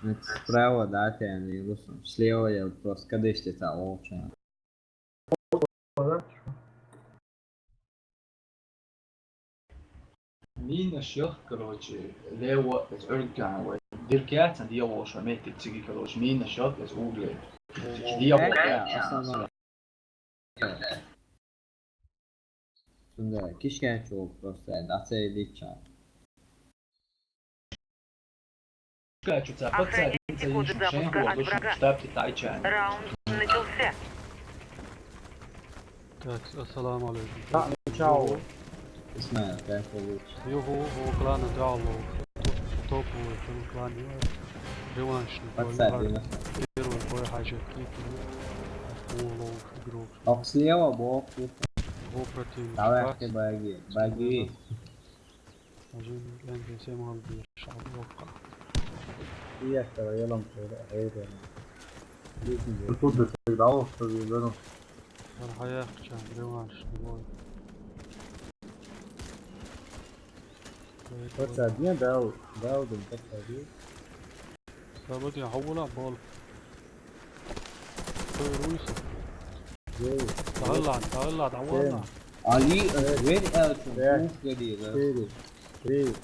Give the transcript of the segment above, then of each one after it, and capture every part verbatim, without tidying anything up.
Это справа, да, ты, Андрей Русов? Слева я просто кадыште та волча. Минаш йоах, короче, лево из Эрган, вай. Диркяцан дьявол шо метит циги, короче, минаш йоах из угле. Дьявол. Цунда кишкач вол просто, да, це лича. Охраняйте коды запуска от врага. Раунд начался. Так, ассаламу алейкум. Да, чао. Исмаил, как вы? Його, його клан дало. Топ, топ, його клан. Реванш. Подсадили. Первый бой хажет. О, лоу, игрок. Ох, слева, бок. О, противник. Давай, ты баги, баги. Один, один, всем алды, шаг, ловко. Я сказал, я вам говорю, а это... Тут ты всегда устал, я говорю. Архаях, чан, реванш, бой. Подсадни, дал, дал, дал, подсадни. Событие, хавула, бол. Кто и Руиса? Девять. Давай, ладно, давай, ладно, давай, ладно. Семь. Али, э, вер, э, чё, пять, ух, гори, да. Четыре, три,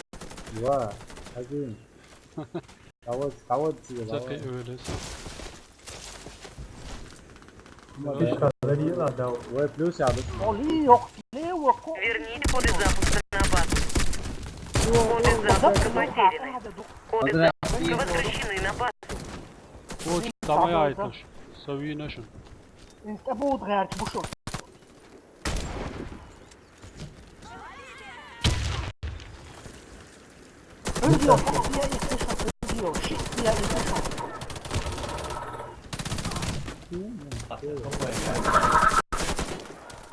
два, один. Кого, кого тебе, давай. Всякий вылез. Вы плюс, а вы... Али, ох, не, ох. Верните коды запуска на базу. Коды запуска потеряны. Коды запуска возвращены на базу. Очень самая айташ. Савинашин. Инста будет гайки бушо. Убил, я их слышал, убил. Шесть я их слышал.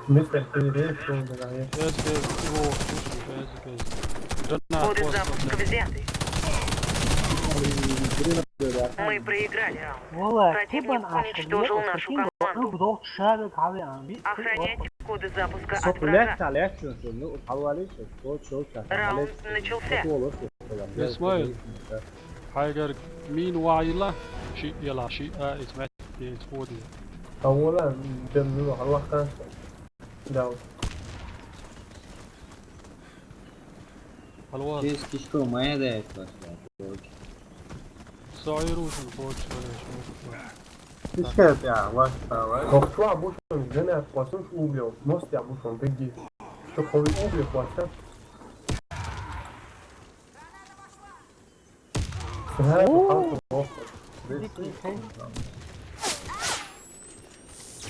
Мистер, ты не веришь, что он говорит? Без, без, о, слушай, без, без. Жена, коды запуска взяты. Мы проиграли раунд. Противник уничтожил нашу команду. Охраняйте коды запуска от врага. Раунд начался. Исмаил, хайгар мин вайла, ши яла, ши, а, исмаил, исходи. Тавола, дем ну, Аллах кан. Да. Алло. Здесь кишка моя, да, это. Сойрушин, больше, больше. Кишка, я, ваш, давай. Ох, чё, бушон, гене, квасын, шу убил. Мост я, бушон, беги. Что, хови убил, кваса?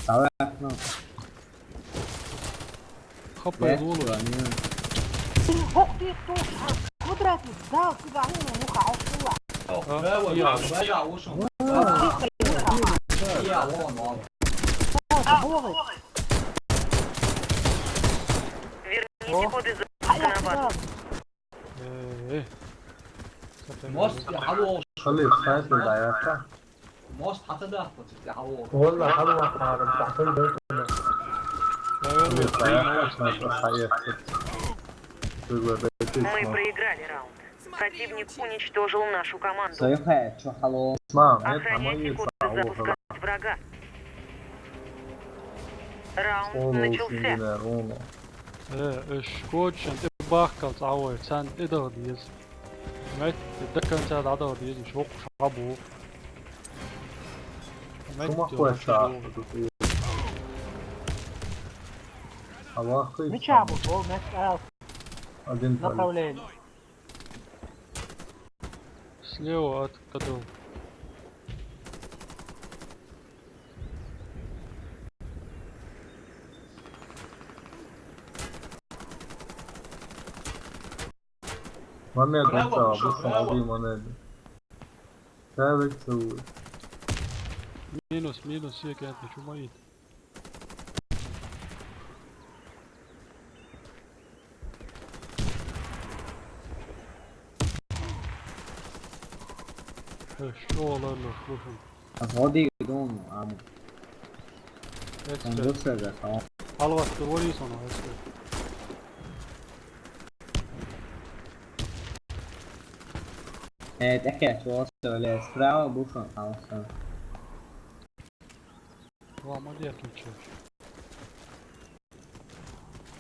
Давай, окно. Хапай, лулу. Ох ты, туша! Квадратный, да, куда ему муха, а ушла. А, я. Я, ушел. Я, вон, вон. Верните коды запуска на базу. Э, э. Мост, я, алло. Халиф, снайпер, да, я. Мост хата да, я, алло. Валла, алло, харам, тахтын дөрт. Наверное, мы проиграли раунд. Противник уничтожил нашу команду. Охраняйте коды запуска от врага. Раунд начался. Э, эш, кочан, э, бахкал, цавой, цан, э, дал диез. Мет, э, дакан, цан, да, дал диез, шок, шабу. Мет, шумахуэ, шабу. Меча, бу, ол, мет, эл. Один. Направление. Слева от кадыл. Момент, быстро, быстро, быстро, момент. Минус, минус, все, кент, чумаит. Что, ладно, слушай. Отводи, дом, ам. Эксперт. Алва, ты вори, сон, эксперт. Э, такая чего, что ли, справа бушен, а вот что. Ва, молодец, ничего.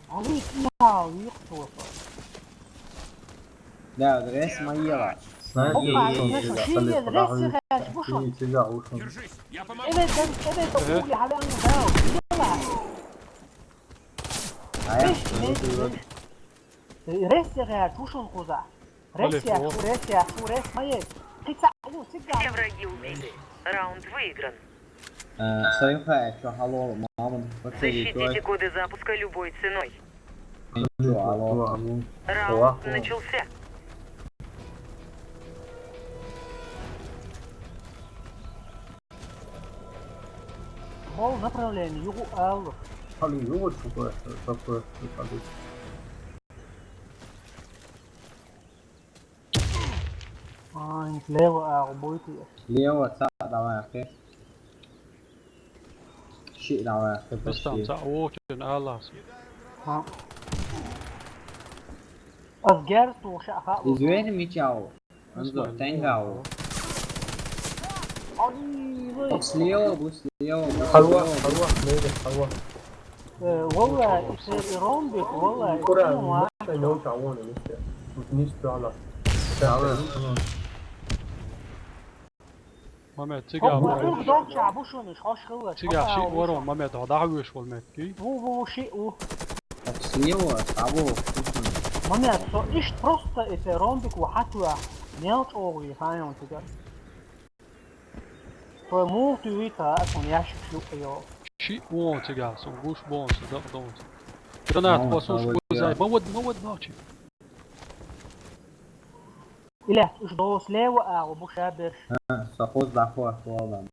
А вы снял, ёпта. Да, рез моела. Знаешь, Опа, что ну что, сильно рез сыграешь, бушен. Держись, я помогу. Evet, evet, evet, evet, evet. А я... Рез сыграешь, бушен куза. Рез, я, рез, я, рез, моей. Ты ца-, ну, всегда. Все враги убиты. Раунд выигран. Э, Союха, я чё, алло, мама, вот ты... Защитите коды запуска любой ценой. Чё, алло? Раунд начался. Мол направление, югу алло. Алло, югу, что такое, что такое, что такое? Ай, слева, а, будет я. Слева, ца, давай, окей. Ши, давай, окей, пошли. Просто там ца, о, чё, алло. А. Азгер, слушай, ага. Извини, Мичао. Анзо, тенгао. Ай, вы. Слева, вы слева, вы слева. Халва, халва, нейде, халва. Э, والله, это ромбик, والله, это кура, ну, а. Мишта, не уча, вон, мишта. Не спала. Давай, давай. Мамед, цига. Бу, бу, бу, ча, бу шуну, хош хылла. Цига, ши ворон, Мамед, да, да, веш вол мед, ки? Бу, бу, ши, у. Так, слева, слабо. Мамед, то ишт просто это ромбик, у хатуа. Мелч, о, и хайон, цига. Твой мух, ты вита, а, он ящик шлюха, ё. Ши, о, цига, сон гуш бон, сон дак дон. Гранат, ну, посуш, кузай, мавод, мавод, ночи. Илет, уж до слева, а, обу шабер. А, сахоз дахо ахвалдан.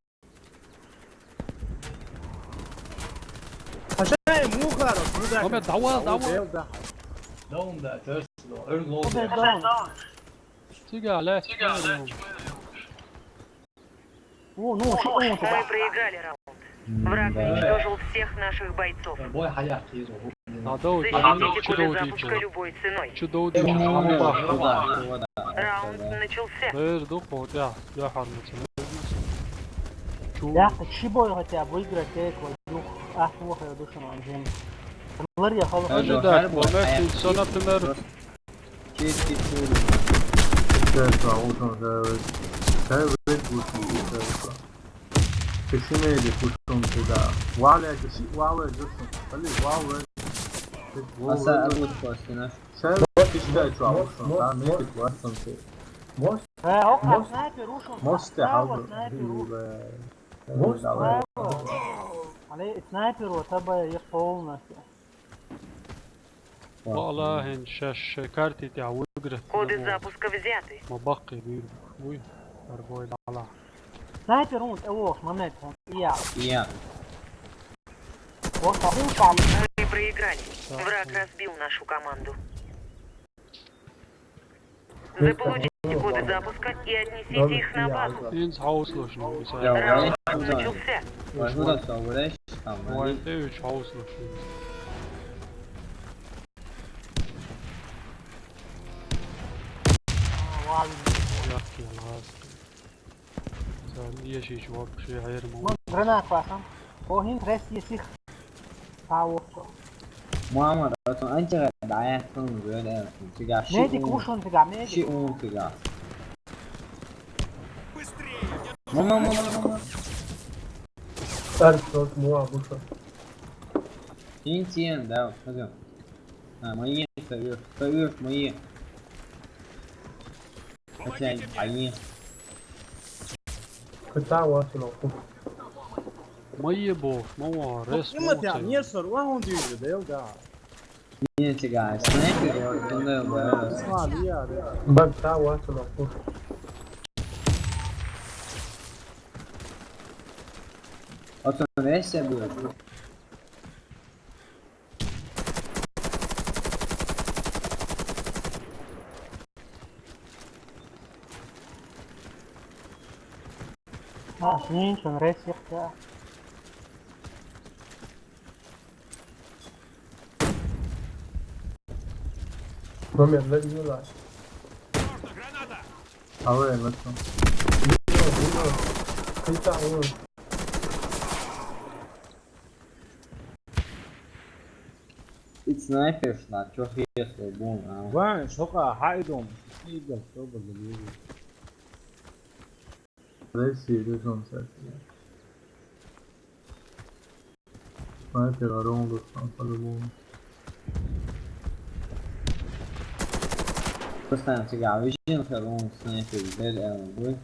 Хашай, мухар, мухар. Омед, давал, давал. Даун, да, тёрс, даун, даун. Цига, лет. Цига, лет. О, ну, ши, о, мы проиграли раунд. Враг уничтожил всех наших бойцов. Бой хаяк, езу. Надо у тебя. Защитите коды запуска любой ценой. Чудо, чудо. Раунд начался. Бер, ду, хотя, я харму. Чу. Я, ты чего хотя бы выиграть, э, твой дух. А, плохо, я душу, Анжин. Ларья, холо. Ожидать, момент, что, например, Чистый пули. Сейчас, а вот он же. Сейчас выпустим, сейчас. Ты сильнее пушим сюда. Валя, дыши, валя, дыши. Блин, валя. Аса, а вот просто наш. Сейчас ты считай, что а вот он, да, метит, вот он ты. Э, ока, снайпер ушел. Может, ты справа, снайпер ушел. Может, давай. Али, снайпер, вот, табая, я полностью. Валлахи, шаш карти тя выиграть. Коды запуска взяты. Ма бакъи бир. Уй, аргой дала. Снайпер он, э, о, момент, он, я. Я. Вот, а он там. Мы проиграли. Да. Враг разбил нашу команду. Заполучите коды запуска и отнесите их на базу. Инс хаус лошну. Раунд начался. Возьму да, что, вылезь, там, вылезь. Ой, ты ведь хаус лошну. Ладно. Ях, я лаз. Sen niye şey şu bak şey hayır mı? Lan, granat var lan. O hin res yesik. Sağ ol. Muhammed, atın anca dayak kılın böyle. Tiga, shi. Medic, un. Ushun tiga, medic. Shi un tiga. Мама, мама, мама. Старый тот, муа, вышел. Тин, тин, да, вот, пойдём. А, мои, совёшь, совёшь, мои. Хотя они. Хотя вот, ну. Мои бог, мама, рес. Има тя, не сор, ва он дюжи, да, да. Не, тига, снайпер, вот, туннел, да. Смотри, я, да. Бак, да, вот, ну. Вот он, рес, я был. А, ничего, нравится, я. Номер, дай мне лач. Можно, граната! Давай, летим. Ты там, ну. Ит снайперш на, чё хер с тобой, а? Вань, шока, хайдом. Сидел, что бы говорили. Россия, это он, кстати. Снайпер, а Рондус там по-любому. Постоянно тебя вижу, как он снайпер, бед, э, вы.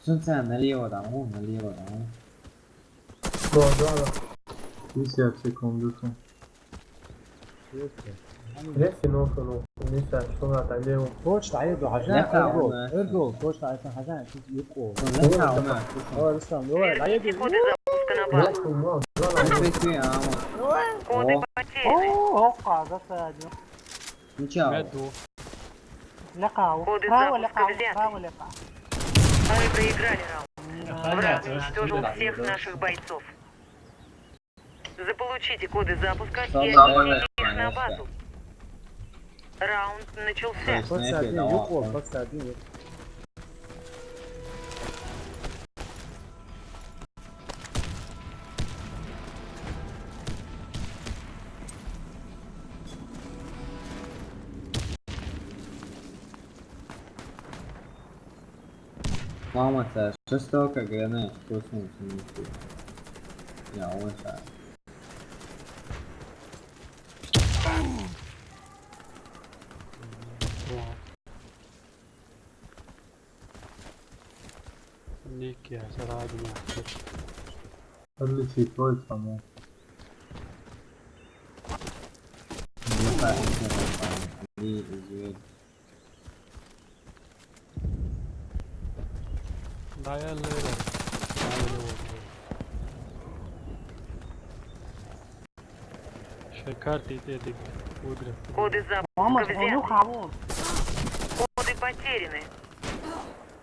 Сунца налево там, о, налево там, о. Да, да, да. пятьдесят секунд, да. Если ну, ну, не знаю, что надо, налево. Точно, а я иду, хозяин, Леха, эрго, он, э, эрго, точно, а это хозяин, тут юко. Ну, Леха, он, э, слушай. Давай, Руслан, давай, а я иду. Коды запуска на базу. Леха, ну, да, да. Ну, ты, ты, а, вот. Коды О. Потеряны. О, о, казаться, один. Ну чё? Меду. Леха, Коды право, запуска Леха, взяты. Право, Леха. Мы проиграли раунд. Враг уничтожил всех наших бойцов. Заполучите коды запуска и отнесите их на базу. Раунд начался. Подсадни, юко, подсадни. Мама, это жестоко гранат, вкусный смысле. Я он это. Ники, а сразу не. Отличий твой саму. Дай я левый. Шекар ты, ты, ты выиграл. Коды запуска взяты. Коды потеряны.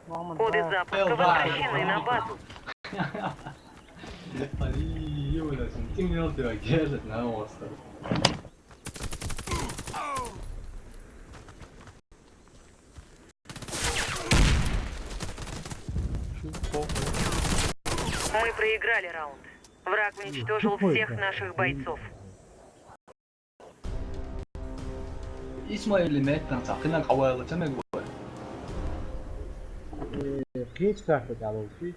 Коды запуска возвращены на базу. Ай, Юля, ты не успела держать на остров. Мы проиграли раунд. Враг уничтожил всех наших бойцов. Исмаили меттан сакъина къавайла чамегвай. Кечкахта каловки.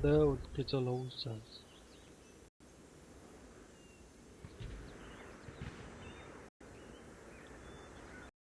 Да, вот кечаловсас.